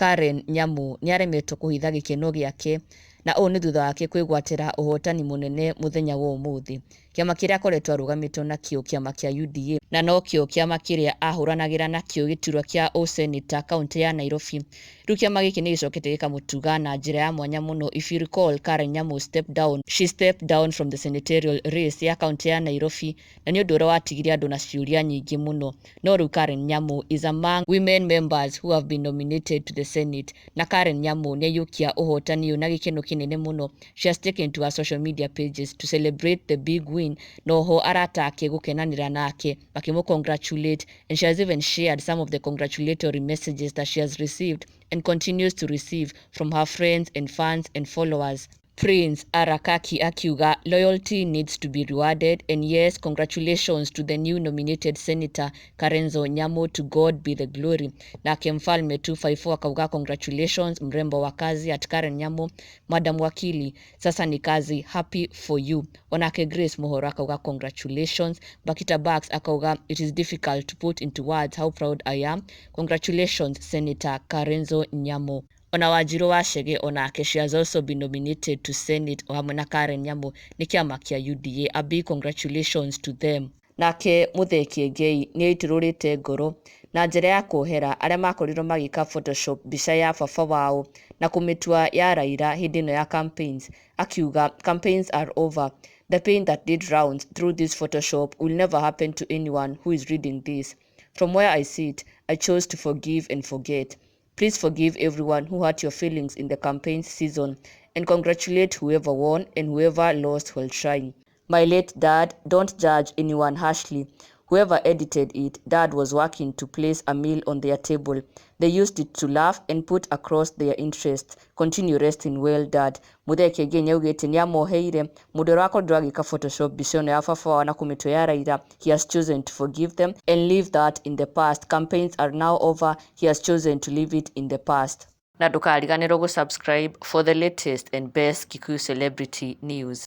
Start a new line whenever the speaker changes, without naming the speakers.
Karen Nyamu nĩaremetwo kũhitha gĩkeno gĩake na ũũ nĩ thutha wake kwĩgwatĩra ũhotani mũnene mũthenya wa ũmũthĩ. Kĩama kĩrĩa akoretwo arũgamĩtwo nakĩo, kĩama kĩa UDA, na nokĩo kĩama kĩrĩa ahũranagĩra nakĩo gĩturwa kĩa ũseneta kaũntĩ ya Nairobi. Rĩu kĩama gĩkĩ nĩ gĩcokete gĩkamũtuga na njĩra ya mwanya mũno. If you recall, Karen Nyamu stepped down, she stepped down from the senatorial race ya kaũntĩ ya Nairobi, na nĩ ũndũ ũrĩa watigire andũ na ciũria nyingĩ mũno. No rĩu Karen Nyamu is among women members who have been nominated to the Senate, na Karen Nyamu nĩ aiyũkia ũhotani ũyũ na gĩkeno kĩnene mũno. She has taken to her social media pages to celebrate the big win, na oho arata ake gũkenanĩra nake makĩmũ congratulate, and she has even shared some of the congratulatory messages that she has received and continues to receive from her friends and fans and followers. Prince Arakaki akiuga, "Loyalty needs to be rewarded, and yes, congratulations to the new nominated Senator Karenzo Nyamu. To God be the glory." Nake Mfalme 254 akauga, "Congratulations, mrembo wa kazi, at Karen Nyamu, Madam Wakili, sasa ni kazi, happy for you." Onake Grace Muhoro akauga, "Congratulations." Bakita Bax akauga, "It is difficult to put into words how proud I am. Congratulations, Senator Karenzo Nyamu." Ona Wanjiru wa Chege onake, she has also been nominated to Senate o hamwe na Karen Nyamu nĩ kĩama kĩa UDA. A big congratulations to them. Nake Muthee Kiengei nĩ aitũrũrĩte ngoro na njĩra ya kuohera arĩa makorirwo magĩka photoshop mbica ya baba wao na kũmĩtua ya Raila hĩndĩ ĩno ya campaigns, akiuga, "Campaigns are over. The pain that did rounds through this photoshop will never happen to anyone who is reading this. From where I sit, I chose to forgive and forget. Please forgive everyone who hurt your feelings in the campaign season and congratulate whoever won and whoever lost while trying. My late dad, don't judge anyone harshly. Whoever edited it, Dad was working to place a meal on their table. They used it to laugh and put across their interests. Continue resting well, Dad." Muthee Kiengei nĩaugĩte nĩamoheire mũndũ ũrĩa wakorirwo agĩka photoshop mbica ĩno ya baba wao na kũmĩtua ya Raila. He has chosen to forgive them and leave that in the past. Campaigns are now over. He has chosen to leave it in the past. Na ndũkariganĩrwo gũsubscribe for the latest and best Kikuyu celebrity news.